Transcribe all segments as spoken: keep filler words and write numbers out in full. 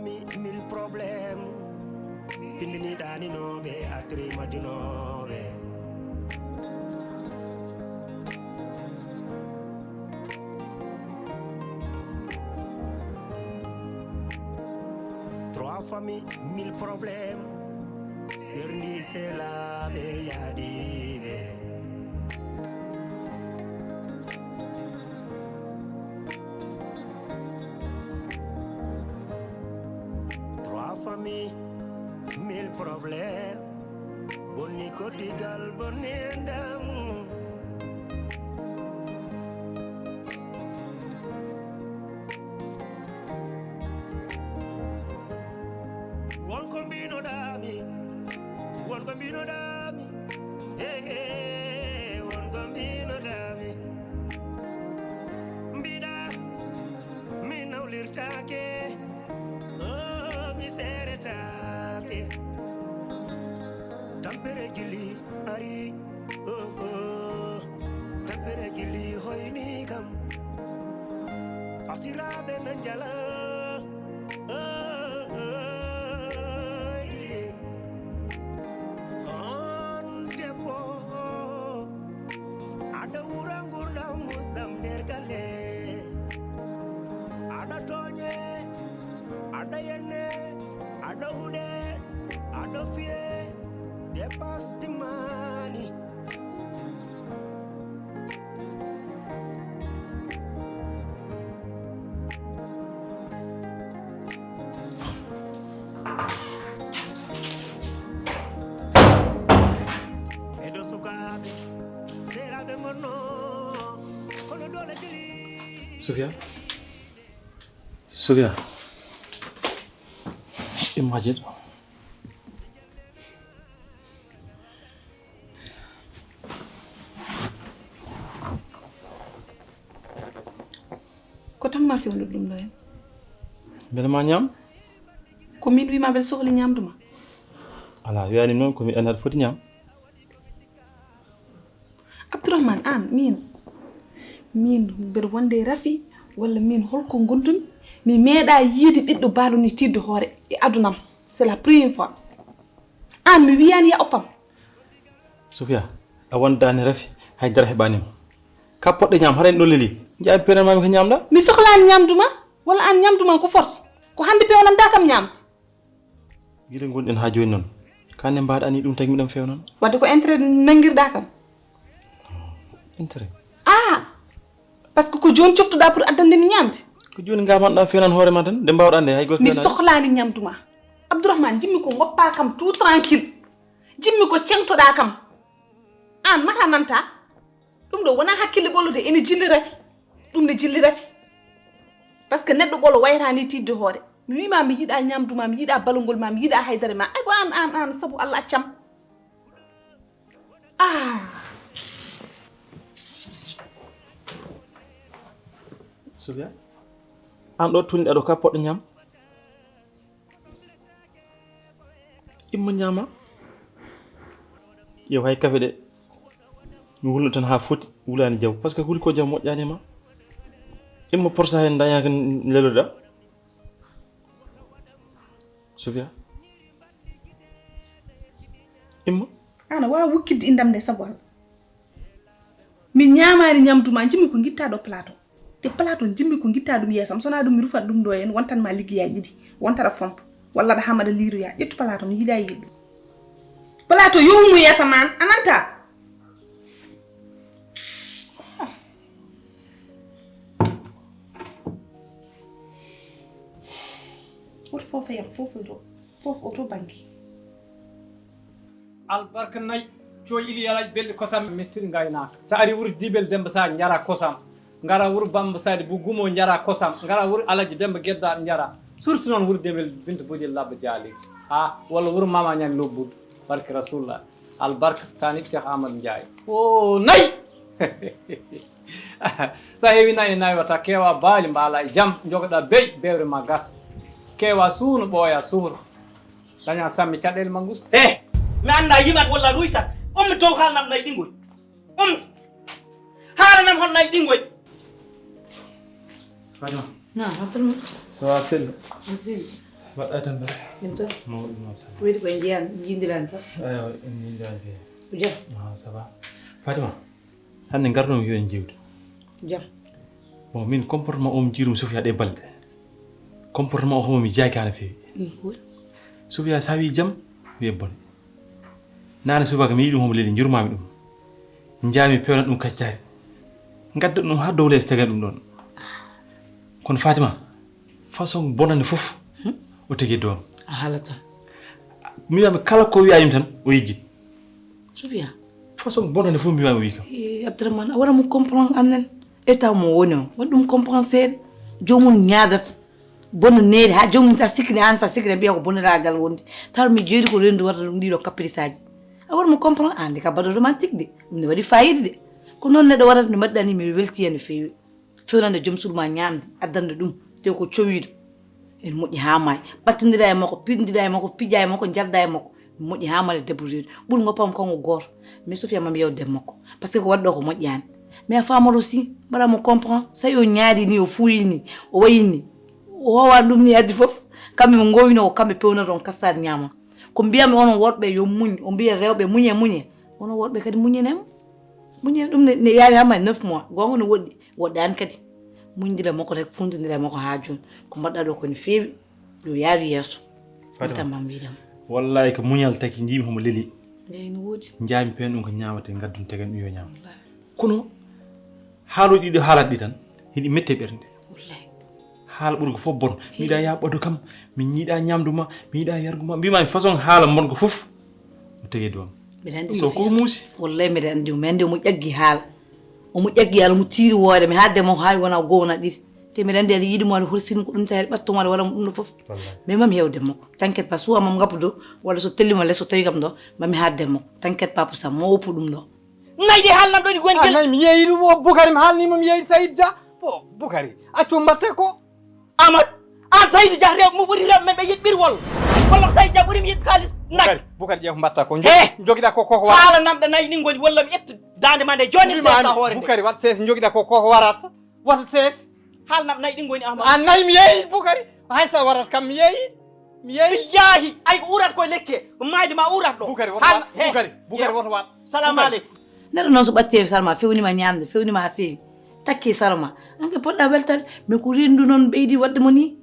Mi mille problème. Findini ɗaninooɓe, atri majjunooɓe. Trois familles, mille problèmes. Serndi selaaɓe yaadiiɓe. Trois familles, mille problèmes. Bonni koddigal, bonni enɗam. Won ko mbinoɗaami, won ko mbinoɗaami, hey, hey, won ko mbinoɗaami. Mbiɗa mi nawlirtaake, oh, mi seeretaake. Tampere gilli ari, oh, oh. Tampere gilli hoyni kam. Fasiraaɓe na njala, oh, oh, oh. On debbo, aɗa wura ngurdam musɗam nder galle. Aɗa tooñe, aɗa yenne, aɗa huɗe, aɗa fiye, dépasse timmaani. E dow sukaaɓe, seeraaɓe ngonno, kono doole jeli. Sofia. Sofia. Imagine. Ko tan ma fewndo ɗum ɗo en? Mbele ma ñaam? Ko min wima mbele sohli ñamdu ma? Ala, wiyani noon, ko mi anaat foti ñaam. Abdourahmane, an, min, min mbeɗa wonde e rafi, walla min holko gondumi? Mi meeɗa yiide ɓiɗɗo baalo ni tidde hoore e adunam. C'est la première fois. An, mi wiyani ya oppam. Sofia, a wondani rafi, haydara heɓanima. Ka poɗɗe ñaam, haray ɗo leli. Jaa, mi pewnanmami ko ñamɗa. Mi sohlani ñamdu ma, walla an ñamdu ma ko force? Ko hande pewnanɗa kam ñamde? Gila gonɗen ha joni noon. Kane mbaɗa ani ɗum tagi miɗen fewnan. Wadde ko intérêt nangirɗa kam? Intérêt? Ah! Parce que ko joni coftuɗa pour addande mi ñamde? Ko joni ngamanɗa fewnan hoore ma tan, nde mbawɗa nde hay goto mi fewnaani. Sohlani ñamdu ma. Abdourahmane, jimmi ko goppa kam tout tranquille. Jimmi ko cengtoɗa kam. An mata nanta? Ɗum ɗo wona hakkille ɓolo de, ene jilli rafi. Ɗum ne jilli rafi. Parce que neɗɗo ɓolo wayata ni tidde hoore. Mi wima mi yiɗa ñamdu ma, mi yiɗa balogol ma, mi yiɗa haydara ma. Ay ko an, an, an, sabu Allah accam. Ah. Sofia, an ɗo tunɗa ɗo ka poɗɗo ñam? Imma ñaama. Yo hay kafe ɗe. Mi wulno tan ha foti, wulani jaw. Parce que huli ko jaw moƴƴani ma. Imma porsa hen dañaka leloɗa. Sofia. Imma. Ana wawa wukkidde indam nde sabu Allah. Mi ñaamaani ñamdu ma, njimmi ko ngitta ɗo plateau. Te plateau njimmi ko ngitta ɗum yeeso am, sona ɗum mi rufat ɗum ɗo en, wontan ma liggeyaaji ɗiɗi, wontaɗa fomp, walla ɗa hamaɗa liiroya, ƴettu plateau, mi yiɗa yiɗ ɗum. Plateau yo ummu yeeso ma, a nanta? Woto fof e am, fof ɗo, fof oto bannge. Albarka nayi, coy ili alaji belɗi kosam. Mettuɗi ngaynaaka. Sa ari wuro Dibel Demba Sa njara kosam. Ngara wuro Bamba Sadi bu Gumo njara kosam. Ngara wuro Alaji Demba Gedda njara. Surtout noon wuro Demel Binta Bojel Labba Jaali. Ha, walla wuro Mama Ñaŋ Lobbudu. Barke Rasulullah. Albarka taniɓe Cheikh Amadou Ndiaye. O nayi! Sa heewi nayi, nayi wata kewa baali mbaala e jam, jogoɗa beyi, bewre ma gasa. Kewa suuno, ɓooya suuno. Daña sammi caɗeele ma ngus. Eh, mi annda yimat walla ruytat. Ummi dow haalnam nayi ɗingoy. Ummi. Haalanam hon nayi ɗingoy. Fatima. Na, Abdoul. Ça va, sel? Sel. Mbaɗɗa tampere? Ɗum tan. Mawɗum machallah. Weli koye njiyan, jiidiran sax. Eywa, en njiidiran kay. Ko jam? Ah, ça va. Fatima, hannde ngarɗon yo en jiwde. Jam. Bon, min comportement o mi jiirum Sofia ɗe balɗe. Comportement o homo mi jaaki hana feewi. Ɗum ko? Sofia sa wi jam, wiye bone. Nane subaka mi yiɗi ɗum homo leli, jurmami ɗum. Njami pewna ɗum kaccari. Ngadda ɗum ha dow les tegen ɗum ɗon. Kono Fatima, façon bonande fof, o tigi doom. A haalata. Mi wiyami kala ko wiyami tan, o yejjit. Sofia. Façon bonande fof mi wiyami o wi kam. Eh, Abdourahmane, a wara mo comprendre annen. État mo woni o, waɗi ɗum comprendre seeɗa. Joomum ñaadata. Bonaneede, ha joomum ta sikkini an, sa sikkini mbiya ko boniraagal wonde. Taw mi jeeri ko rendu waɗata ɗum ɗiɗo caprice aji. A wara mo comprendre, an de ka baɗo romantique de. Ɗum ne waɗi fayida de. Ko noon neɗɗo waɗata no mbaɗɗani, mi welti hen no feewi. Fewnande joom suudu ma ñaamde, addande ɗum, te ko cowiiɗo. Ene moƴƴi haa maayi. Ɓattondira e makko, piɗndira e makko, pija e makko, njarda e makko. Ene moƴƴi haa maayi debbo reedu. Ɓuri ngoppam kanko gooto. Mais Sofia, mami yewde e makko. Parce que ko waɗɗo ko moƴƴaani. Mais a faamata aussi, mbaɗa mo comprendre. So o ñaari ni, o fuuyi ni, o wayi ni. O wawan ɗum ni addi fof. Kamɓe ɓe ngowino ko kamɓe pewnata on kasaade ñaama. Ko mbiyami onon worɓe yo muñ, o mbiya rewɓe muñe, muñe. Onon worɓe kadi muñene mo. Muñene ɗum ne, ne yaawi haa maayi neuf mois. Goonga no woɗɗi. Woɗɗaani kadi. Muñdira makko rek, funtindira makko haa jooni. Ko mbaɗɗa ɗo ko no feewi. Yo yaaru yeeso. Fatima. Tamam wiidam. Wallahi ko muñal taki njiimi homo leli. Eyi, no woodi. Njaami peen ɗum ko ñaamate, ngaddum tegen ɗum yo ñaam. Wallahi. Kono haaluuji ɗiɗo haalata ɗi tan, hiɗi mette ɓernde. Wallahi. Haala ɓuri ko fof bon. Mi yiɗa ya ɓadu kam, mi yiɗa ñamdu ma, mi yiɗa yargu ma. Mbima façon haala mon ko fof. O tege doom. Mbiɗa anndi so mo ko feewi. Muusi. Wallahi mbiɗa anndi mo, mi anndi omo ƴaggi haala. Omo ƴaggi haala, omo tiiri woore, mi haalde mo haa wona goo wona ɗiɗi. Te mbiɗa anndi aɗa yiɗi mo, aɗa horsini ko ɗum tawi aɗa ɓatto mo, aɗa waɗa mo ɗum no fof. Wallahi. Mais mami hewde makko. T'inquiète pas, soit mami ngappu ɗo, walla so telli mo les, so tawi kam ɗo, mami haalde makko. T'inquiète pas pour ça, mo woppu ɗum ɗo. Nayi ɗi haalnam ɗo ɗi goni gel. Nayi mi yeeyi ɗum, o Bukari mi haalni mo mi yeeyi Sayid Dia. Bo Bukari, accu mbatte ko. Amadou, an Saydu Dia rew mo ɓuri rew men ɓe yiɗ ɓirwol. Walla ko Saydu Dia ɓuri mi yiɗ kaalis nag. Bukari, Bukari ƴeew ko mbatta ko. Eh! Jogiɗa ko koko wara. Haala namɗa nayi ɗi ngoni walla mi ƴetta daande ma nde jooni mi seeta hoore nde. Bukari wat sees jogiɗa ko koko warata. Wat sees. Haala nam nayi ɗi ngoni Amadou. An nayi mi yeeyi Bukari. Hay sa warat kam mi yeeyi. Mi yeeyi. Billahi ay ko urat ko lekke. Mayde ma urat ɗo. Bukari woto wat. Bukari, Bukari woto wat. Salamu aleykum. Neɗɗo noon so ɓatti e sarma, fewnima ñamde, fewnima ha fewi. Takki sarma. Anke poɗɗa weltade, mais ko rendu noon ɓeydi wadde mo ni.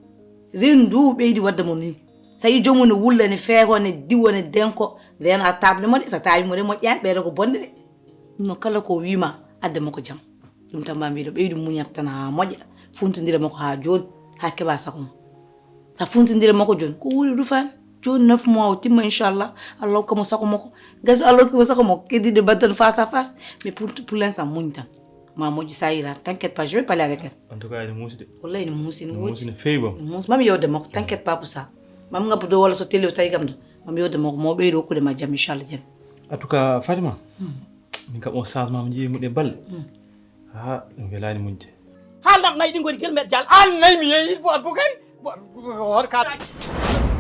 Rendu ɓeydi wadde mo ni. Sa yi joomum ne wulla, ne feeko, ne diwo, ne denko, nden a table mo de, sa taawi mo de moƴƴaani, ɓeyɗo ko bonde de. Ɗum noon kala ko wima, adde mo ko jam. Ɗum tan mbaɗa mbiɗo ɓeydu muñat tan ha moƴƴa, funtindira mo ko ha jooni, ha keɓa sako mo. Sa funtindire makko jooni, ko wuuri rufaani. Jooni neuf mois o timma, inchallah. Allah hokka mo sako makko. Gasi Allah hokki mo sako makko. Keddiɗo mbaɗ tan face à face. Mais pour, pour l'instant, muñ tan. Ma moƴƴi sa yiran. T'inquiète pas, je vais parler avec elle. En tout cas, ene muusi de. Wallahi, ene muusi, ene woodi. Ene muusi, ene feewi bam. Ene muusi. Mami yewde makko. T'inquiète pas pour ça. Mami ngabbu dow walla so télé o tawi kam ɗo. Mami yewde makko. Mo ɓeydo hokkude ma jam, inchallah, jam. En tout cas, Fatima. Hmm. Min kam o changement mo jeeyi mo ɗe balɗe. Hmm. Ha, ɗum welaani muñde. Haalnam nayi ɗi ngoni gel meɗe jal. An nayi mi yeeyi bo Abubakar. Bo, bo, hoto ka.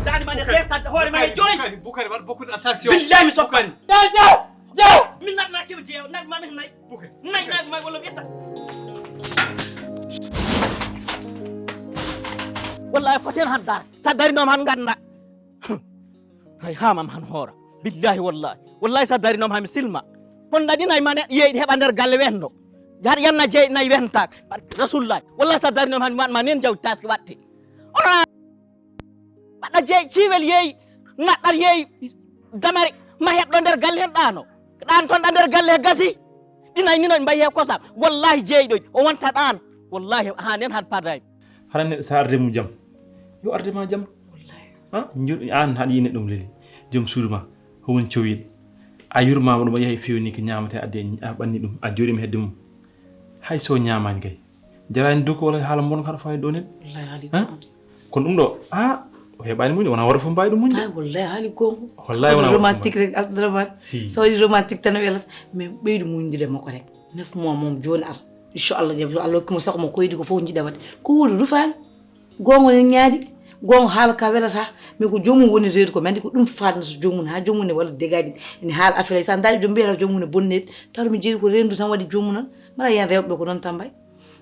Daande ma nde serta hoore ma e joyi. Bukari, Bukari, waɗ beaucoup d'attention. Billahi mi sokkan. Jaw, jaw, jaw. Min naɓ na keɓe jeew, naɓ ma min nayi. Bukari. Nayi, nayi ma walla mi ƴetta. Wallahi foten han dar. Sa dari noom han ganda. Hay hamam han hoora. Billahi wallahi. Wallahi sa dari noom han mi silma. Kon dadi nay mane yeeyɗi heɓa nder galle wehndo. Jar yanna jeeyɗi nay wehntaka. Barke Rasulullah. Wallahi sa dari noom han mi wan ma nen jaw taski watte. Ona ɓaɗa jeey ciwel yeeyi naɗɗar yeeyi damari ma heɓɗo nder galle hen ɗano. Ɗan ton ɗa nder galle he gasi. Ɗi nay nino mbayi he kosam. Wallahi jeeyɗo o wonta ɗan. Wallahi ha nen han paday. Hara neɗɗo sa arde mum jam, yo arde ma jam. Wallahi. Ha? Njoɗ-, an haɗa yiɗi neɗɗo mo leli. Joom suudu ma, ko woni cowiɗo. A yurmama ɗum, a yahi fewni ko ñamate, addi a ɓanni ɗum, a jooɗima hedde mum. Hay so ñamani kay. Jarani duko wala haala mon haɗa fayda ɗo nen. Wallahi haali. Ha? Kono ɗum ɗo, a, o heɓani muñde, wona worɓe fof mbawi ɗum muñde. Ay, wallahi haali gonga. Wallahi wona worɓe fof romantique mbawi. Rek, Abdourahmane. Si. So waɗi romantique tan o welata, mais ɓeydu muñdude makko rek. Neuf mois mom joni ar. Inchallah, jaɓi Allah hokkimo sako mo koydi ko fof jiɗa waɗde. Ko wuuri rufaani. Gonga ne ñaadi, gonga haala ka welata, mais ko joomum woni reedu ko, mais andi ko ɗum faatno so joomum, ha joomum ne walla dégage, ene haala affaire, sa daari joom mbiyata joomum ne bonneede, tawa mi jeeyi ko rendu tan waɗi joomum noon, mbaɗa yen rewɓe ko noon tan mbay.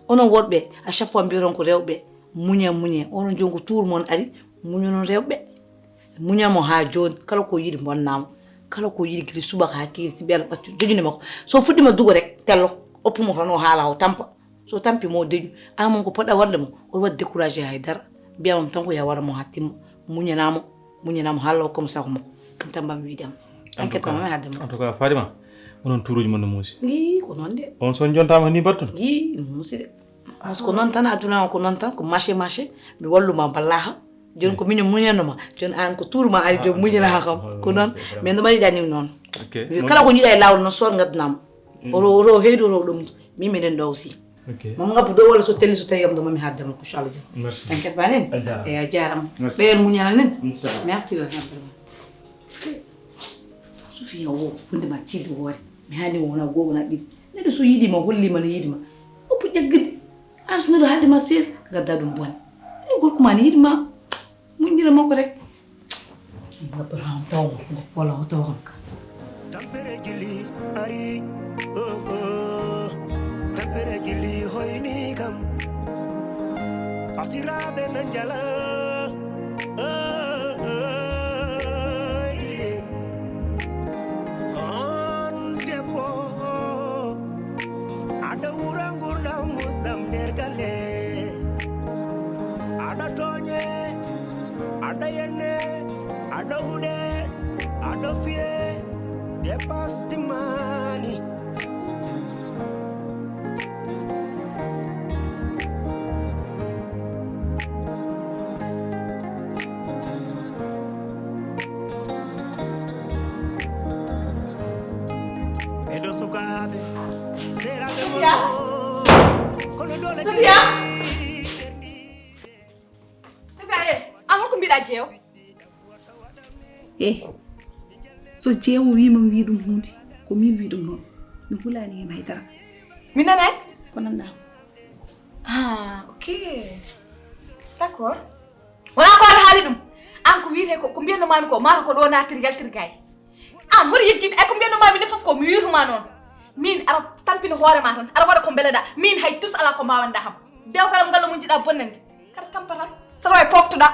Onon worɓe, à chaque fois mbiyaton ko rewɓe, muñe, muñe, onon joom ko tour mon ari, Muñu noon rewɓe. Muñamo haa jooni, kala ko yiɗi bonnamo. Kala ko yiɗi gila subaka haa kiisi, ɓeela ɓaccu, joƴƴude makko. So fuɗɗima dugo rek, tello, oppumo tan o haala, o tampa. So tampi mo o deƴu, aan moom ko poɗɗa waɗde mo, o waɗa découragé hay dara. Mbiyamo tan ko ya waɗa mo haa timma. Muñanamo, muñanamo haa law comme ça ko makko. Ɗum tan mbami wiide am. Enquête kam mi haddema. En tout cas, Fatima, onon tuuruuji mon no muusi. Ii, ko noon de. On so jontama ni batton? Ii, no muusi de. Muusi ko noon tan, aduna o ko noon tan, ko marché, marché. Mi walluma ballaha. Jooni ko min muñanoma. Jooni aan ko tuuruma ari jooni muñana ha kam. Ko noon, mais no mari dani noon. Kala ko jiɗa e laawol noon soor ngaddunama. Oro, oro heydu, oro ɗum. Min miɗen ɗo aussi. Mo ngabbu ɗo walla so telli so tawi kam ɗo mami haddema ko inchallah jam. Merci. Tan ket banen. E a jaarama. Ɓeyen muñana nen. Merci wa rahmatullah. Sofiya o hunde ma tiiɗi hoore. Mi haali mo wona goo wona ɗiɗi. Neɗɗo so yiɗima hollima no yiɗima. Oppo ƴaggirde. An so neɗɗo haalde ma seesa gadda ɗum bone. Gorko ma no yiɗima. Muññira makko rek. Ngabba rawam taw mo wala o taw kam. Tampere gili ari. Oh, oh. Tampere gili hoyni kam. Fasiraɓe na njala. Oh, oh, yeah. On debbo. Aɗa wura ngurdam musdam nder galle. Aɗa tooñe. Aɗa yenne, aɗa huɗe, aɗa fiye, dépasse timmaani. Ɓe ɗo sukaaɓe, seeraaɓe mon ɗo, kono doole Sophia! Sophia, eh, an holko mbiɗa jeewo? Eh, so jeewo wiima mi wii ɗum huunde, ko min wii ɗum noon. Mi hulaani heen hay dara. Mi nanaani? Ko nanɗaa. Ah, ok. D'accord. Wonaa ko an haali ɗum. An ko wiyetee ko, ko mbiyanno maami ko, maa ko ɗo naatiri yaltiri gaay. An hoto yejjin, e ko mbiyanno maami ne fof ko mi wiyatuma noon. Min aɗa tampina hoore ma tan, aɗa waɗa ko mbeleɗaa. Min hay tus alaa ko mbaawanɗaa kam. Dewgal am ngal mo njiɗa bonnande. Kadi tampa tan. Saɗa wawi poftuɗa.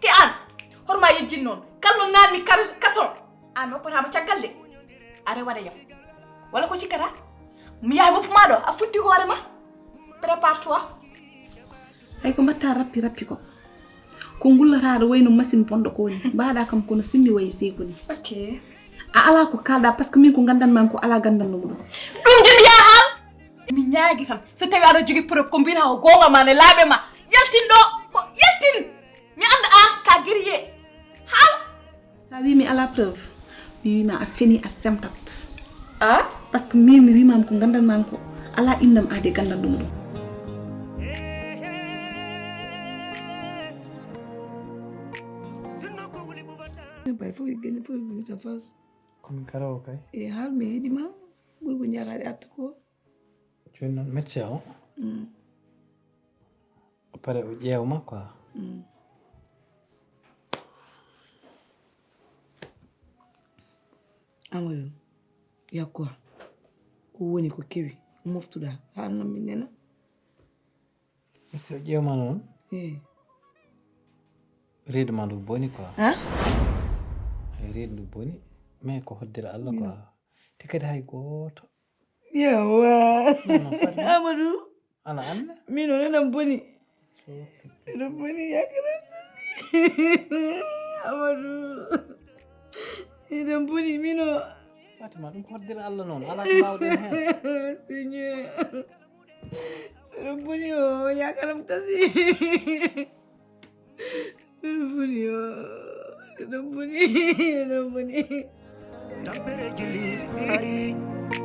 Te an, hoto ma yejjin noon. Kala no nanmi kar-, kaso. An mi oppatama caggal de. A rewaɗa yam. Walla ko cikkata? Mi yaha mi oppu ma ɗo, a futti hoore ma. Prépare-toi. Hay ko mbatta rappi rappi ko. Ko ngullataɗo wayno machine bonɗo ko woni. Mbaɗa kam kono simmi wayi seeku ni. Ok. A ala ko kalɗa parce que min ko gandanmami ko ala gandanɗo mo ɗum. Ɗum jiɗi ya haal. Mi ñaagi tan. So tawi aɗa jogii preuve ko mbiyata ko goonga ma ne laaɓe ma. Yaltin ɗo. Ko yaltin. Mi anda an ka guerrier. Haal. Sa wi mi ala preuve, mi wima a feni a semtat. Ah? Parce que min mi wimama ko gandanmami ko ala innam aade gandan ɗum ɗum. Bari fof gani fof sa fas. Kono garawo kay. E hal mi yiɗima ɓuri ko jaraɗe atta ko. Jooni noon médecin o. Mm. Après o ƴeewma quoi. Mm. Amadou, yakko ko woni ko kewi moftuɗa haalno min nena. So ƴeewma noon. Eh. Reedu ma ndu boni quoi. Ha? Ay, reedu ndu boni. Mais ko hoddira Allah quoi. Te kadi hay gooto. Yawa. Amadou. Ala Allah. Min o nenan boni. Eɗo boni yakara. Amadou. Eɗo boni min o. Fatima, ɗum ko hoddira Allah noon. Ala ko mbawɗen hen. Seigneur. Eɗo boni o yakaram tasi. Ɗum boni o, ɗum boni, ɗum boni. Tampere gili ari,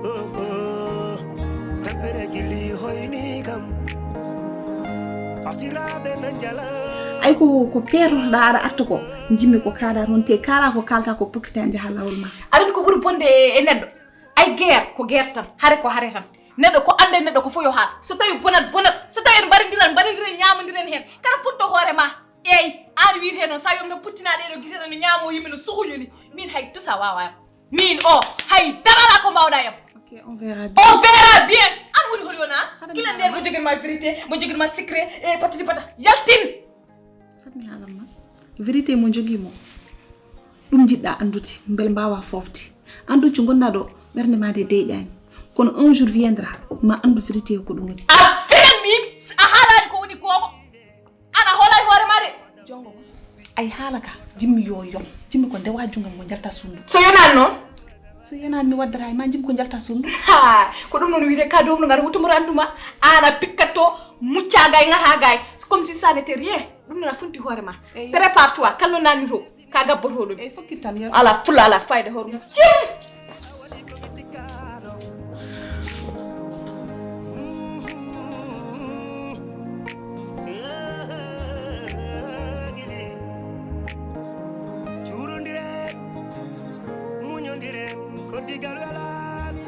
oh, oh. Tampere gili hoyni kam. Fasiraɓe na njala. Ay ko, ko peertotoɗa aɗa arta ko, jimmi ko kaɗa toon te kala ko kalta ko pokkita jaha lawol ma. Aɗa andi ko ɓuri bonde e, e neɗɗo. Ay guerre ko guerre tan, hare ko hare tan. Neɗɗo ko ande neɗɗo ko fof yo haal. So tawi bonat bonat, so tawi en mbarindiran mbarindiren ñamondiren hen. Kala futto hoore ma. Eyyi, an wiyete noon, sa wiyam tan puttina ɗeɗo gite tan no ñaamo yimɓe no suhuño ni. Min hay tusa wawa yam. Min o, hay dara ala ko mbawɗa yam. Ok, on verra bien. On verra bien. An woni hol yona? Gila nden mo jogirma vérité, mo jogirma secret, e patati pata. Yaltin. Fatmi haalamma. Vérité mo jogii mo, ɗum njiɗɗa anndude, mbele mbaawa foofde. Anndu co ngonɗa ɗo, ɓernde ma nde deeƴaani. Kono un jour viendra, ma anndu vérité ko ɗum woni. A finan mbimi, a haalaani ko woni goonga. An a hoolaani hoore ma de. Jongo ma. Ay haala ka, jimmi yo yon. Jimmi ko ndewa jungam mo njalta suudu. So yonaani noon? So yonaani mi waddata e ma jimmi ko njalta suudu. Ha, ko ɗum noon wiyetee ka dow no ngara wuto mo randu ma. An a pikkat to, mucca gay, ngata gay. C'est comme si ça n'était rien. Ɗum noon a funti hoore ma. Eey. Prépare-toi, kallo naani to. Ka gabboto ɗum. Eey, fokkit tan, yalla. Ala fulla, ala fayda, hoore mum. Cim! Cuurondiren, muñondiren, ko digal welaani.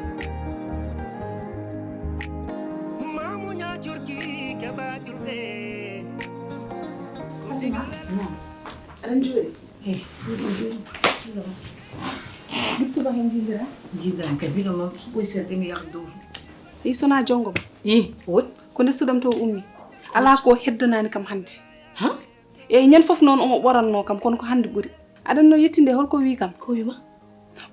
Ma muña curki keɓa julɓe. Ko digal welaani. Aɗa jooɗi? Eyi, miɗo jooɗi. Bismillah. Ɗum suba hen jiidira? Jiidan ka biɗo noon, so ɓoy seeɗa mi yaha dow. I sona jongo ma. I, woni? Ko nde suɗam to ummi. Alaa ko heddanani kam hannde. Ha? Eyi, ñande fof noon omo ɓoranno kam, kono ko hannde ɓuri. Aɗa no yettinde, holko wi kam? Ko wi ma?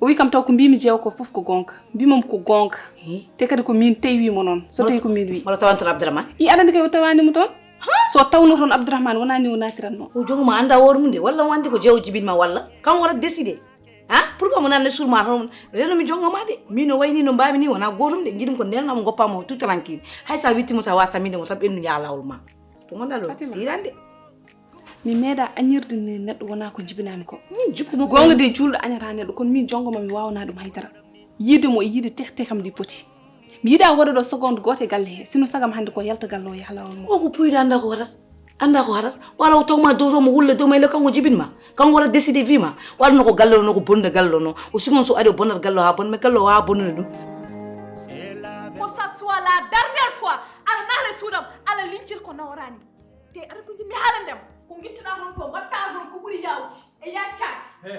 O wi kam taw ko mbimi jeewo ko fof ko goonga. Mbimam ko goonga. He. Te kadi ko min tawi mo noon. So tawi ko min wi. Wala tawanto Abdourahmane? I aɗa andi kay o tawani mo toon. Ha? So tawno toon Abdourahmane wona ni o natiranno. O jogo ma anda hoore mum de, walla mo andi ko jeewo jibinma walla? Kam wara décidé. Ha? Pourquoi mo nanne sur ma toon? Reno mi jonga ma de. Min no wayni no mbami ni wona gotum de. Ngiɗum ko nelna mo goppa mo tout tranquille. Hay sa witti mo sa wasa minde mo tan ɓennu yaa lawol ma. To gonda ɗo. Fatima. Sirande. Mi meeɗa añirde ni neɗɗo wona ko jibinami ko. Min jikku mo. Gonga de julɗo añata neɗɗo, kono min jongo ma mi wawana ɗum haydara. Yiide mo e yiide tek tekam ndi poti. Mi yiɗa waɗa ɗo seconde gooto e galle he, sino sagam hannde ko yalta galle o yaha lawol mo. O ko puyɗo anda ko waɗata. Anda ko haɗata. Wala o tawma dow to mo wulle dow ma ila kanko jibinma. Kanko wala décidé wi ma. Waɗa no ko galle o, no ko bonde galle o no. O sigon so ari o bonat galle o ha bon, mais galle o wawa bonnude ɗum. Que ça soit la dernière fois, ala nahre suudam, ala lincir ko nawarani. Te aɗa ko jimmi haalande am, ko ngittuɗa toon ko mbatta toon ko ɓuri yawde e yaccaaji. He,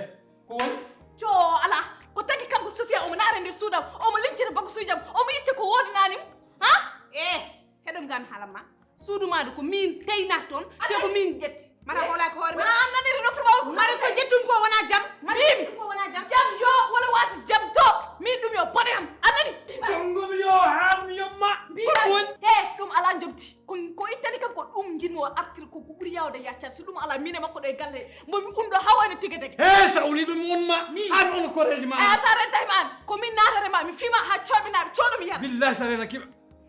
ko woni? Co ala, ko tagi kanko Sofia omo naara e nder suudam, omo lincita bagasuuji am, omo itte ko woodanani mo. Ha? Eh, heɗom gami haalam ma. Suudu ma ɗo ko min teynata toon, te ko min ƴetti. Mara hoolaki hoore ma. Wona an naniri no firma ko. Mari ko ƴettum ko wona jam. Mari ko ƴettum ko wona jam. Jam yo, wala wasi jam to. Min ɗum yo bone am. A nani? Jangom yo, haalmi yomma. Ko woni? He, ɗum ala jomti. Ko, ko ittani kam ko ɗum jinno artir ko, ko ɓuri yawde yacca. So ɗum ala, min e makko ɗo e galle. Mbomi undo hawa no tiga dege. He, sa uli ɗum on ma. Min. An on koreji ma. Eh, sa rentay ma an. Ko min natare ma, mi fima ha coɓinaɓe, coɗo mi yar. Billahi sa rena kiɓa.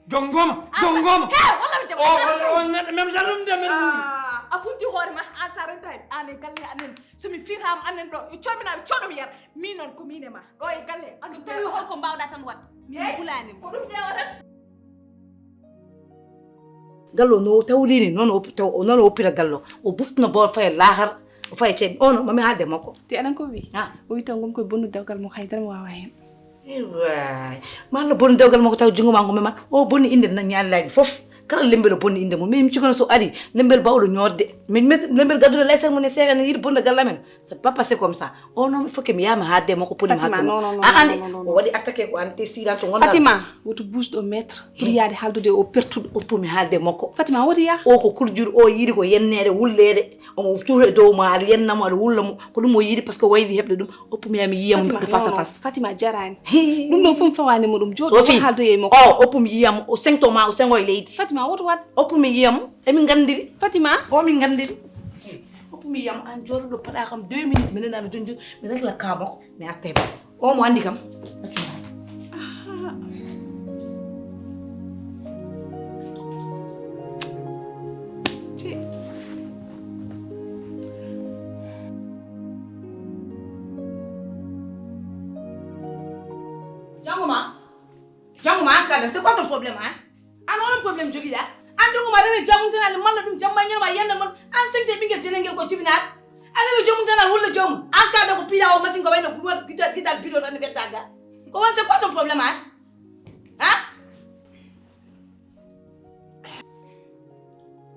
Jongoma, jongoma. He, walla mi jama. O, o, o, men, men jarum de, men. Ah, a funti hoore ma, an sa rentay, an e galle anen. So mi firama anen ɗo, yo coɓinaɓe, coɗo mi yar. Min noon ko min e ma. Ɗo e galle, an so tawi holko mbawɗa tan wat. Min mi hulani mo. Ko ɗum ƴeewa tan. Gallo no tawlini, noon o, taw, noon o woppira gallo. O buftino bawol faya lahar, o faya ceeɓe. Ono, mami haalde makko. Te aɗan ko wi? Ha. O wi taw gom koye bonnude dewgal makko, haydara mi wawa hen. Ewaay. Ma Allah bonnu dewgal makko taw junngo ma ngo mema. O bonni innde nan ñaali laabi fof. Kala lembel o bonni innde mum. Min mi cukano so ari, lembel bawɗo ñootde. Min, min, lembel gadduɗo laysal mum e seeɗa ne yiɗi bonde galle amen. C'est pas passé comme ça. O noon, il faut que mi yaha mi haalde makko, poti mi haalde makko. Fatima, non, non, non, non, non, non. O waɗi attaqué ko an te siran to ngonɗa. Fatima, woto bouge ɗo mètre pour yaade haaldude o pertuɗo. Oppu mi haalde makko. Fatima, woto yah. O ko kurjuru, o yiɗi ko yenneede, wulleede. Omo tuuta e dow ma, aɗa yenna mo, aɗa wulla mo. Ko ɗum o yiɗi, parce que o wayli heɓde ɗum. Oppu mi yaha mi yiya mo de face à face. Fatima, non, non, non. Fatima, jarani. Hii. Ɗum ɗo fof mi fawani mo ɗum. Jooɗo, Sophie, woto haaldoye e makko. O, oppu mi yiya mo. O sengto ma, o sengo e leydi. Fatima, woto waɗ. Oppu mi yiya mo. Emin ngandiri. Fatima. O min ngandiri. Oppu mi yiya mo, an jooɗo ɗo paɗa kam deux minutes. Mi nana aɗa jonjori. Mi régla ka makko. Mi arta e makko. O mo andi kam. Accu. Ah. Ci. Jango ma. Jango ma an kadam. C'est quoi ton problème, hein? An hono problème jogiɗa? An jango ma rewe jamuntanale malla ɗum jamma ñalma yanda mon. An sente ɓingel jenengel ko jibinaɗo. An rewe jamuntanal holla jomum. An kadam ko piɗa o machine ko wayno gidal, gidal biɗo tan ɓedda ga. Ko won c'est quoi ton problème, hein? Hein?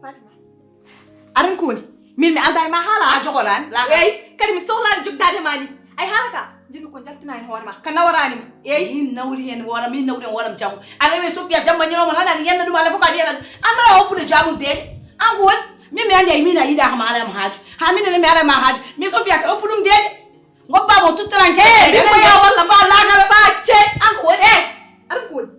Fatima. Aran ko woni? Min mi alda e ma haala. A jogoɗaani? Eyi, kadi mi sohlaani jogdaade ma ni. Ay haala ka, njiɗmi ko njaltina heen hoore ma. Ka nawaraani ma. Eyi. Min nawri heen wooram, min nawri heen wooram jamma. A rewe Sofiya jamma ñalawma tan aɗa yenna ɗum, Alla fof ko a wiyata ɗum. An mbaɗa hoppude jaamum deeƴe. An ko woni? Min mi andi ay min a yiɗa hama ara am haaju. Ha min ne mi ara ma haaju. Mi Sofia ka oppu ɗum deede. Ngoppa mo tuttananke. Eh, min ko ya walla fa lagal fa ce. An ko woni? Eh, an ko woni?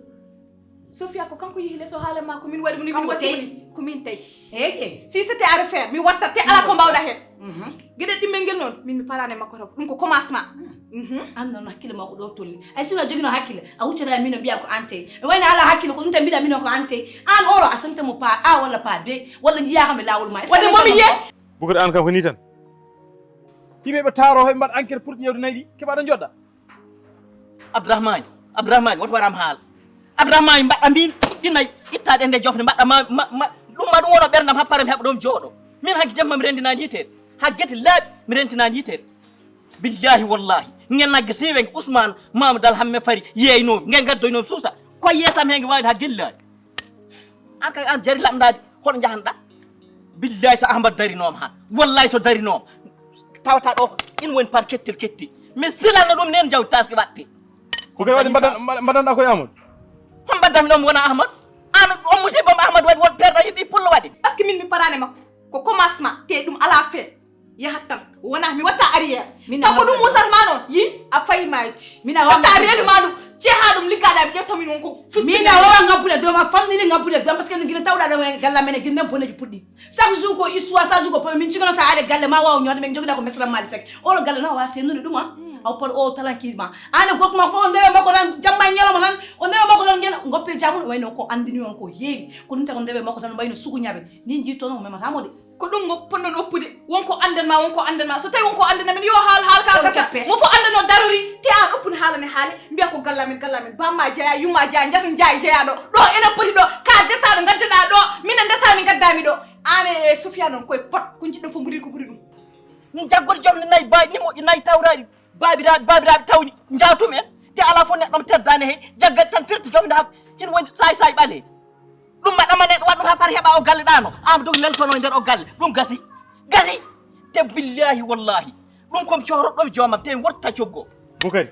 Sofia ko kanko yehi leso haala ma ko min waɗi mo ni, min waɗi mo ni. Ko min tawi. Eh, eh. Si c'était à refaire, mi watta te ala ko mbawɗa hen. Mhm. Geɗe ɗimmel ngel noon, min mi parane makko taw. Ɗum ko commencement. Mhm. An noon hakkille ma ko ɗo tolni. Ay sino jogino hakkille, a huccata e min o mbiya ko an tawi. E wayno ala hakkille ko ɗum tan mbiɗa min o ko an tawi. An oro a santa mo pa A walla pa B, walla jiya kam e laawol ma. Est-ce que Wonde momi yiye? Bukar an kam ko ni tan. Yimɓe ɓe taaro, ɓe mbaɗa enquête pour ƴeewde nayi ɗi, keɓa ɗo njoɗɗa. Abdourahmane, Abdourahmane, woto waram haala. Abdourahmane, mbaɗɗa mbin, ɗi nayi, ittaɗe nde jofde, mbaɗɗa ma, ma, ma, ɗum ma ɗum wono ɓerdam, happare mi heɓa ɗoon jooɗo. Min hanki jamma mi rendinaani yitere. Ha gete laaɓi, mi rendinaani yitere. Billahi wallahi, ngen nagge siwen Ousmane Mamadou Alhamme Fari yeeyno, ngen gaddoyno suusa. Ko yeesam henge wawi ha gellani. An kay an jari lamɗade, hono jahanɗa? Billahi so Ahmad darinoma han. Wallahi so darinoma. Tawata ɗo, in woni par kettel kettel. Mi silanno ɗum nen jaw taski watte. Ko kay waɗi mbaɗan-, mbaɗan-, mbaɗanɗa koye Amadou? Hon mbaddami ɗon wona Ahmad? An on musiba mo Ahmad waɗi, won perɗo yiɓi pullo waɗi. Parce que min mi parane makko. Ko commencement, te ɗum ala fin. Yahat tan. Wona mi watta arrière. Min Kanko ɗum a musat ma noon. Yi a fayi maaji. Min a watta reedu ma ɗum. Ceha ɗum liggaɗa mi ƴetto min won ko. Min a wawa ngabbude doom, a famɗini ngabbude doom, parce que no gila tawɗa ɗo e galla men e gila men boneji puɗɗi. Chaque jour ko histoire, chaque jour ko problème. Min cigono sa ari galle ma wawa ñoode, min jogida ko mesra mali sek. Olo galle no wa sennude ɗum an. Aw par o talanki ma. Ane gokko ma fof o ndewe makko tan, jamma e ñalawma tan, o ndewe makko tan ngena goppe jamun, wayno ko andini on ko heewi. Ko ɗum tan ko ndewe makko tan wayno sugu ñabe. Ni jittono ko memata mo de. Ko ɗum ngo ponɗon oppude. Wonko annden ma, wonko annden ma. So tawi wonko annden ma, min yo haal, haal ka Kono gasa. Kappe. Mo fof annden o darori, te an oppun haala ne haale. Mbiya ko galla min, galla min. Bamma jeya, yumma jeya, njata njaay jeya ɗo. Ɗo ene poti ɗo. Ka desaɗo, ngaddeɗa ɗo. Minen ndesa, min ngaddami ɗo. An e Sofia noon koye pot. Ko njiɗɗon fof mbuɗi ko ɓuri ɗum. Jaggol jom ne nayi baaji ni moƴƴi nayi tawraɗi. Baabiraaɓe, baabiraaɓe tawni. Njaatum en. Te ala fof neɗɗo mo teddani he. Jaggat tan firti jom ne ha. Hen woni saay saay ɓaleeji. Ɗum mbaɗama neɗɗo waɗ ɗum ha par heɓa o galle ɗano. Am ɗum leltono e nder o galle. Ɗum gasi. Gasi. Te billahi wallahi. Ɗum kom cohroɗo ɗum joomam. Te worta coggo. Bukari.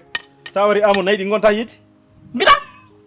Sa wari amo nayi ɗi gonta yiide? Mbiɗa.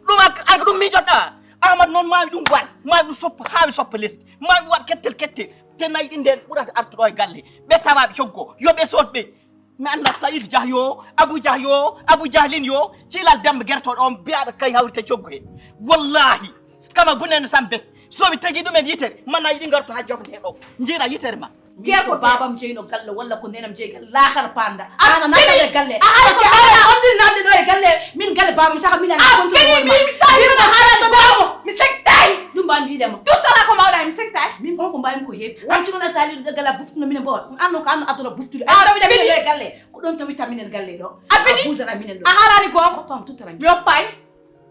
Ɗum ak-, ak ɗum miijoɗɗa. Ahmad noon mami ɗum waɗ. Mami ɗum soppa. Ha mi soppa lesdi. Mami waɗ kettel kettel. Te nayi ɗi nden ɓurata artuɗo e galle. Ɓe tawaɓe coggo. Yo ɓe sood ɓe. Mi annda Saïd Jah yo, Abu Jah yo, Abu Jahlin yo, cilal Demba Gertoɗo on biyaɗo kay hawrite coggu he. Wallahi, kama bunen sambe. So mi tagi ɗumen yitere, mana yiɗi ngarto ha jofde ɗo. Jira yitere ma. Min so babam jeyno galle walla ko nenam jeyi galle lahara panda. Ana nata galle. Parce que ala on din nande ɗo e galle. Min galle babam saka min ana kontu. Min mi sa mi na hala to damo. Mi sektay. Ɗum ba mi wiɗama. Tout ça là ko mawɗa mi sektay. Min on ko mbaymi ko heewi. On cigona sali ɗo galle buftuno min mbo. Anno ko anno adoro buftude. Ay tawi da min ɗo e galle. Ko ɗon tawi tan minen galle ɗo. A fini? A buusata minen ɗo. A haalani goonga? Oppam tuttaran. Mi oppaani.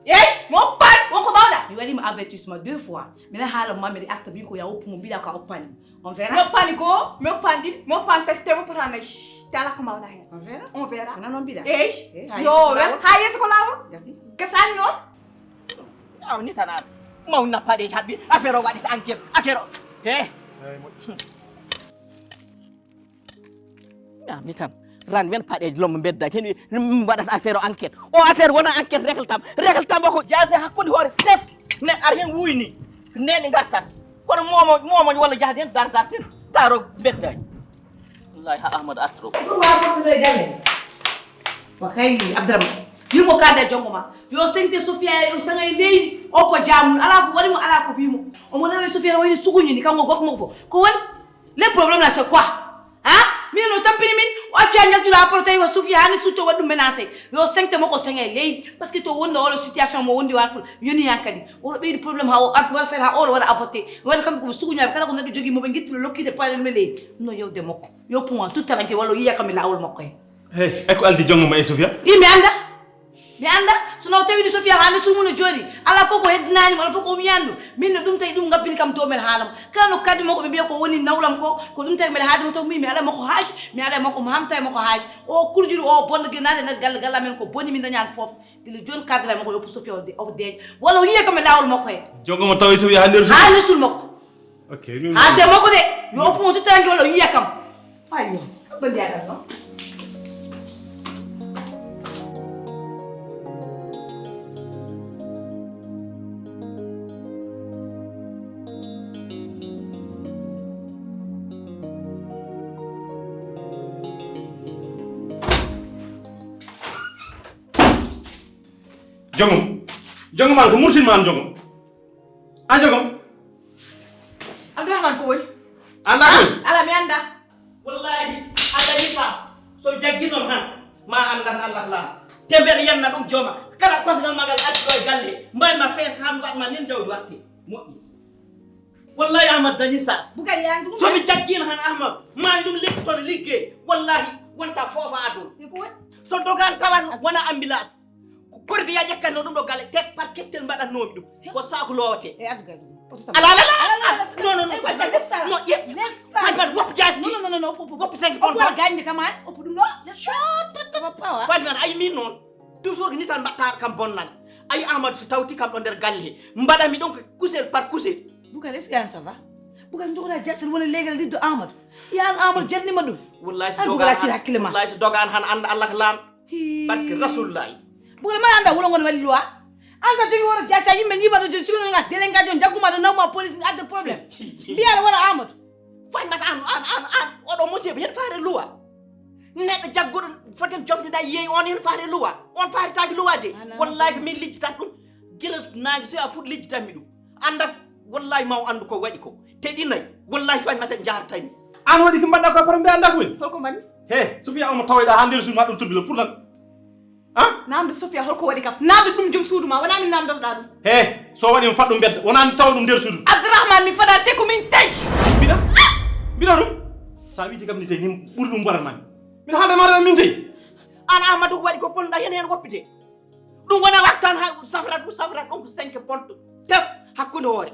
Eey, mi oppaani. Won ko mbaawɗaa? Mi waɗii mo avertissement deux fois. Minen haala Mamiri atta min ko ya oppu mo mbiɗa ko a oppaani mo. On verra. Mi oppaani goo, mi oppaani ɗiɗi, mi oppaani tati, te mi oppataa nayi. Te alaa ko mbaawɗaa heen. On verra. On verra. Wona noon mbiɗa. Eey. Eey, haa yeeso ko laawol. Haa yeeso ko laawol. Gasi. Gasaani noon. Aw ni tan aan. Maw nappaɗe haɓɓi. Affaire o waɗi enquête. Affaire o. He. Eey, moƴƴi. Ñaami tan. Ran wen paɗe lombo mbedda. Ken wi, mm, waɗata affaire o enquête. O affaire wona enquête, règle tam. Règle tam ko jaase hakkunde hoore. Tef. Ne ar hen wuyni. Neni ngartan. Kono momo, momo walla jahde hen dar dar ten. Taro mbedda. Wallahi ha Ahmad Atro. Ɗum haa fof ɗum e galle. Wa kay Abdourahmane. Wimo kadda e jonngo ma. Yo sengte Sofia, yo sanga e leydi. O ko jaamun. Alaa ko waɗi mo, alaa ko wi mo. Omo rewe Sofia no wayni suguñi ni, kanko gorko makko fof. Ko woni? Le problème là, c'est quoi? Hein? Min no tampini min, o acci a njaltuɗo apport tawi ko Sofia hani sutto waɗi ɗum menacé. Yo sengte mo ko senga e leydi. Parce que to wonno oɗo situation mo wondi wan ful. Yoni yan kadi. Oɗo ɓeydi problème ha o at welfare ha oɗo waɗa avorté. Waɗa kamɓe ko suguñaɓe kala ko neɗɗo jogii mo ɓe ngittino lokkide paɗen me leydi. No yewde makko. Yo puma tout taranke walla o yiya kam e laawol makko he. Hey, e ko aldi jongo ma e Sofia? I mi anda. Mi anda. So no tawi Sofia hande sumu no jooɗi. Ala fof ko heddinani mo, ala fof ko wiyani ɗum. Min no ɗum tawi ɗum ngabbini kam dow men haalama. Kala no kaddi mo ko ɓe mbiya ko woni nawlam ko, ko ɗum tawi mbeɗa haade mo taw mi, mi ala makko haaji, mi ala makko mo hamta e makko haaji. O kurjuru o bonno gila naata e nder galle, galle amen ko boni min dañani fof. Gila joni cadre makko yoppu Sofia o de-, o deeƴ. Walla o yiya kam e laawol makko he. Jongo mo tawi Sofia hande sumu. Hande sul makko. Ok, min. Haalde makko de, yo oppu mo tottange walla o yiya kam. Ayyo, ko ɓe mbiyaɗan noon. Jogom. Jogom ala ko mursin ma an jogom. An jogom. Abdourahmane ko woni? Anda ko woni? Ala mi anda. Wallahi Allah ni fas. So jagginon han ma andan Allah lam. Te mbeɗa yanna ɗum jooma kala kosgal magal addi ɗo e galle mbayma fees han mbaɗma nin jawdi watte moƴƴi. Wallahi Ahmad dañi sas. Bukari yan ɗum. So mi jaggino han Ahmad mami ɗum leppi toon liggey wallahi wonta foofa aduna. Ko woni? So dogan tawan wona ambulance. Korbi ya ƴekkatno ɗum ɗo galle tek par kettel mbaɗatnomi ɗum ko saku lowate. E addu gay ɗum. Ala ala ala. Non non non Fadman. Non ƴetti. Fadman woppu jaasi. Non non non non woppu. Woppu cinq tonnes. Woppu gañde kam an woppu ɗum ɗo. Shot. Ça va pas wa. Fadman ay min noon. Toujours ni tan mbaɗtaɗo kam bonnan. Ay Amadou so tawti kam ɗo nder galle he mbaɗami ɗum ko kusel par kusel. Bukari est-ce que an ça va? Bukari jogoɗa jasel woni legal liddo Amadou. Yan Amadou jannima ɗum. Wallahi so An dogan Bukari acci hakkille ma. Wallahi so dogan han anda Allah ko lam. Barke Rasulullahi. Bukari mbaɗa anda wuro ngon waɗi loi. An sa jogi woro jasi a yimɓe jibaɗo joni sikono ga délinqué joni jagguma ɗo nawma police adde problème. Mbiya aɗa wara Amadou. Fadmata an an an an oɗo musiba hen faare luwa. Neɗɗo jagguɗo foten jofde da yeeyi on hen faare luwa. On faaretaki luwa de. Wallahi ko min lijjitat ɗum. Gila naagi so a fuɗ lijjitanmi ɗum. Andat wallahi maw andu ko waɗi ko. Te ɗi nayi wallahi Fadmata jartani. An waɗi ko mbaɗɗa ko par mbiya anda ko woni? Holko mbaɗmi? He Sofiya omo tawoyɗa ha nder suudu ma ɗum turbilo pour lan? Ah? Namde Sofiya holko waɗi kam? Namde ɗum joom suudu ma wona min namdotoɗa ɗum. He so waɗi mi faɗɗum bedda wona mi tawa ɗum nder suudu. Abdourahmane mi faɗa te ko min tawi. Mbiɗa mbiɗa ɗum sa witi kam ni tawi ni ɓuri ɗum mbaɗat mami. Mbiɗa haalde ma rewa min tawi. An Amadou ko waɗi ko ponɗa hen hen woppite. Ɗum wona wattan ha safrat ɗum safrat ɗum ko cinq ponto tef hakkude hoore.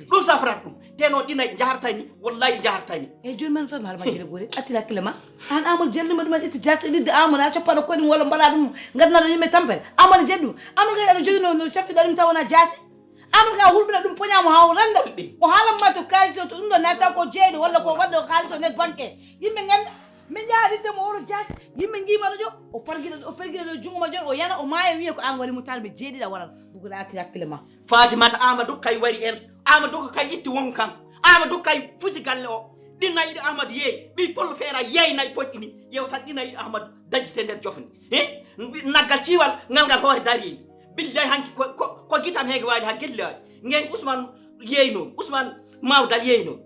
Ɗum safrat ɗum te noon ɗi nayi jahartani wallahi jahartani. Eyyi joni man fami haala majjere goori attira hakkille ma. An Amadou jallima ɗum an itti jas e lidde Amadou a coppaɗo koɗi walla mbaɗa ɗum gadanaɗo yimɓe tampere Amadou jaddu Amadou kay aɗa jogui no no caffiɗa ɗum taw wona jaasi. Amadou kay a hulɓina ɗum poñamo ha o renda o haalanma to kalis o to ɗum ɗo natta ko jeeyɗo walla ko waɗɗo kalis o nder banque yimɓe ganda. Min njaha lidde mo woro jaasi yimɓe jiimaɗo jo o fargila o fergila ɗo jungo ma jon o yana o maaya wiya ko an wari mo tarɓe jeeɗiɗa waran bugoɗa attira hakkille ma. Fatimata Amadou kay wari en Amadou ko kay itti won kam Amadou kay fusi galle o ɗi nayi ɗo Amadou yeey ɓi pol feera yeey nayi poɗɗi ni yewtan ɗi nayi ɗo Amadou dajjite nder jofni hi naggal ciwal ngal ngal hoore dari billahi hanki ko gitam heege waali ha gellaaɗi ngeen Ousmane yeeyno Ousmane mawdal yeeyno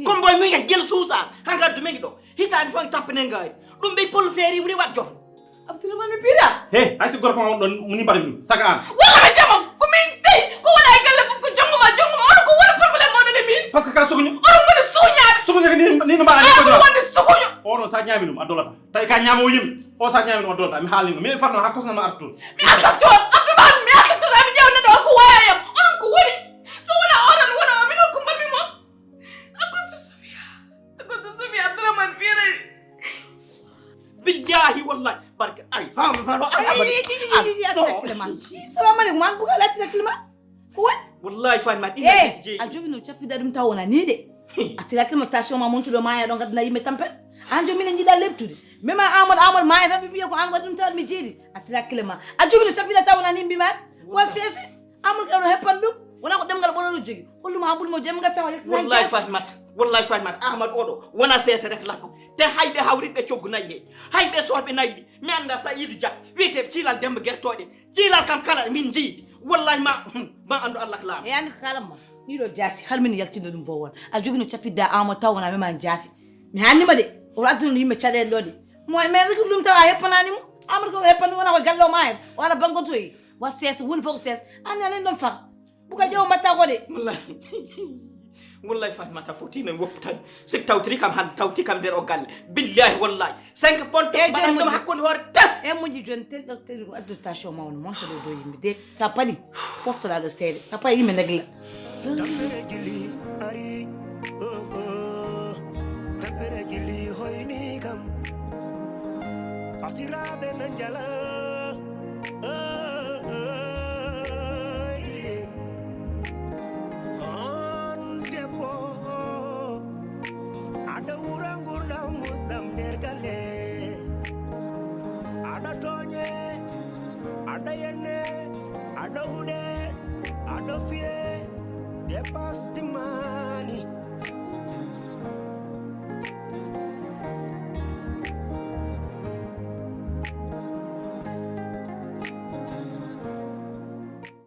komboy min e gel suusa ha ngaddu min ɗo hitaani fof e tappane ngaari ɗum ɓe pol feeri woni waɗ jofo. Abdourahmane mi piira. He hay so gorko ma won ɗon muni mbaɗa ɗum saga an. Walla ɓe jamam ko min tawi ko wona e galle fof ko jonngo ma jonngo ma onon ko woni problème moɗon e min. Parce que kala sukuño. Onon ngoni suuñaaɓe. Sukuño ko ni ni mbaɗa ni ko. Onon wonde sukuño. Onon sa ñaami ɗum a dolata tawi ka ñaama o yimɓe o sa ñaami ɗum a dolata mi haalni ma min farno ha kosnal ma arta toon. Mi arta toon Abdourahmane mi arta toon ami ƴeew neɗɗo o ko wayayam onon ko woni so wona onon wona o minon ko mbaɗmi mo. Agosto Sofia Agosto Sofia Abdourahmane fiirani. Billahi wallahi barke ay hamaro Salamu aleykum an buka lati hakkille ma. Ko woni? Wallahi fami ma ɗi jeeyi. A jogino caffida ɗum taw wona ni de. A tira hakkille ma tension ma montuɗo maya ɗo gadana yimɓe tampere. An jom minen jiɗa leptude. Même an Amadou Amadou maya tan ɓe mbiya ko an waɗi ɗum taw mi jeedi. A tira hakkille ma. A jogino caffida taw wona ni mbima. Wa sese. Amadou kay oɗo heppan ɗum. Wona ko ɗemngal ɓoɗoɗo jogi. Holluma Amadou mo jemga tawa. Wallahi fami mata. Wallahi fami mata. Amadou oɗo wona sese rek latɗo. Te hayɓe hawritɓe coggu nayi he. Hayɓe sohɓe nayi ɗi. Mi anda sa yiɗi jak. Wiyete cilal demba gertoɗe. Jiilal kam kala min jiidi wallahi ma ma anndu Allah ko laamu. E anndi ko kaalan ma ɗiɗo jaasi hal min yaltindo ɗum bowon a jogino cafidda ama taw wona mema jaasi. Mi hannima de oɗo adduna ɗo yimɓe caɗeele ɗo de mo e men reki ɗum taw a heppanani mo amadou ko heppani wona ko gallo ma en o ara bangotoyi wa sees woni fof ko sees anndi anen ɗon faka buka ƴeew mbatta ko de. Wallahi fatimata fotino e woppu tan sik tawtiri kam han tawti kam nder o galle billahi wallahi cinq ponto mbaɗan ɗum hakkunde hoore tef e moƴƴi joni tel ɗo tel ɗum addotation ma won monta ɗo dow yimɓe de sa paɗi poftoɗa ɗo seede sa paɗi yimɓe nagla. Tampere gili ari oh, oh. Tampere gili hoyni kam fasiraɓe na jala.